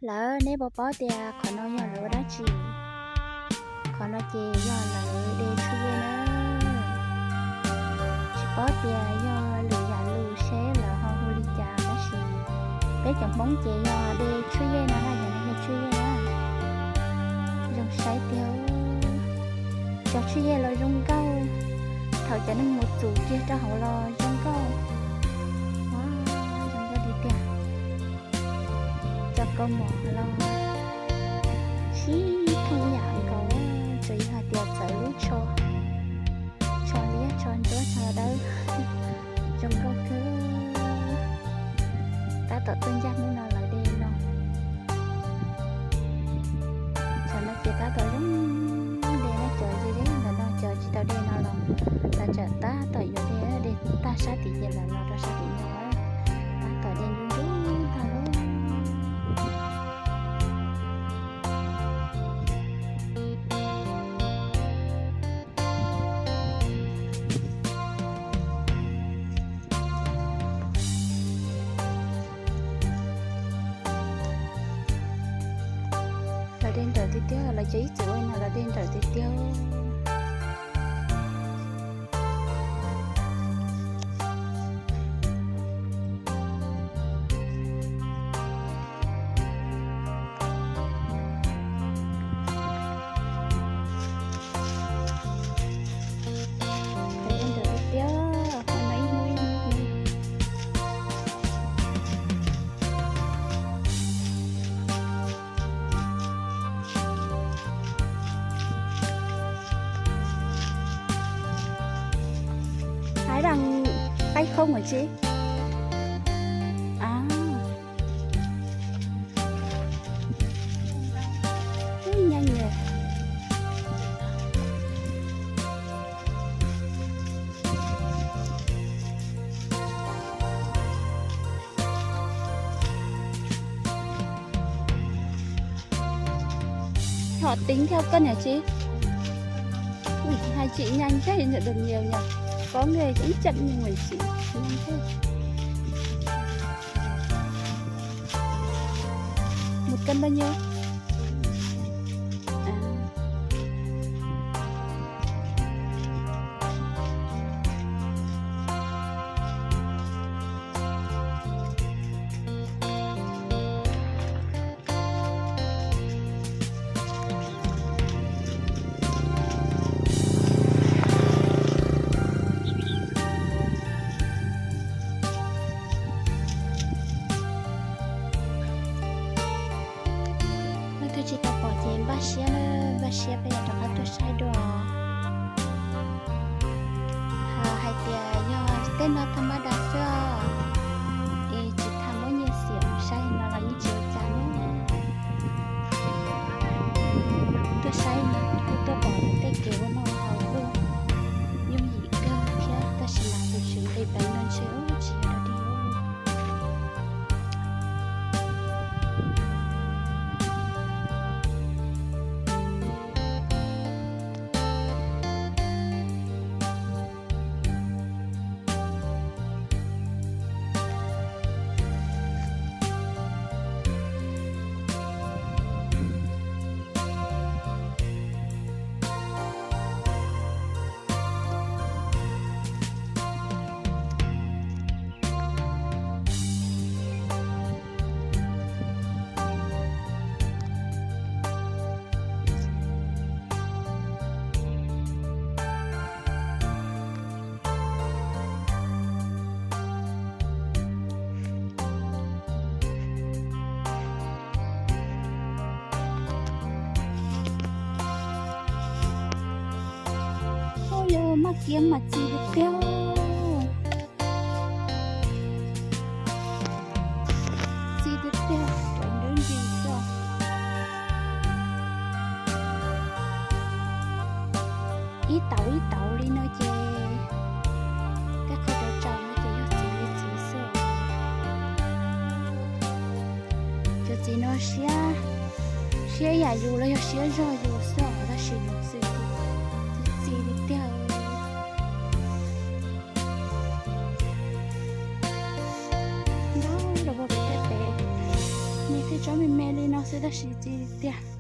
Lawv, neb puas paub tias qhov no yog lawv ua dab tsi? Qhov no ces yog lawv de tshuaj yej na. Tsis paub tias yog lwm yam lus seb lawv ho hu li cas, tab sis peb cov Hmoob ces yog de tshuaj yej no na, yog tshuaj yej na. Zoo saib tiag. Cov tshuaj yej los zoo nkauj, thaum cov neeg mus txus kiag rau hauv los zoo nkauj. Ua, zoo nkauj tiag tiag. Cov kaus mom los sib thooj yam nkaus, tsuas yog hais tias txawv lub tsho, tsho liab tsho ntsuab tsho dawb, zoo nkauj kawg. Tab tom tuaj ncaj hnub no lawv de no. Cov no ces tab tom zoo de na, cov ze ze ntawm no, cov tsis tau de no los lawv tseem tab tom yuav de, de tag sab tid ces lawv los rau sab tid no, tab tom de nruj nruj tag lawm. Lawv de nrawm tiag tiag, lawv cov ib txwm ua no lawv de nrawm tiag tiag. Lawv de nrawm tiag tiag, qhov no ib hnub ib hnub ib hnub. Hais dang qaib khoob mas tsis. A, ub, nyaj nyuag. Họ tính theo cân hả chị? Ui, hai chị nhanh thế, nhận được nhiều nhỉ? Có người cũng chậm nhưng mà chị nhanh thế. Một cân bao nhiêu? À. Leej twg tsis tau pom ces npaj siab na, npaj siab peb yuav rov qab tuaj saib dua. Hais tias yog tej no tham ma das xwb os, es tsis tham muab nyiaj xiam saib no los yeej tsis ua cas ne. Tuaj saib no kuj tuaj pom tej kev ua noj ua haus kuj yooj yim kawg thiab, tab sis mas tus tswv nqis peev no ntshe ua tsis yog dog dig. Ua li maj kiab mas txi tiag tiag. Txi tiag tiag, cov nrub ntsis xwb. Ib tauv ib tauv li no ces tej qhov tsaus tsaus no ces yog txiv li txiv xwb. Cov txiv no siab, siab yam yus los yog siab zog yus xwb os, tab sis nws txi, txi tiag tiag. Ntab los ua pem tej pem, nej tej tsob Me me li no xwb tab sis tsis tiag.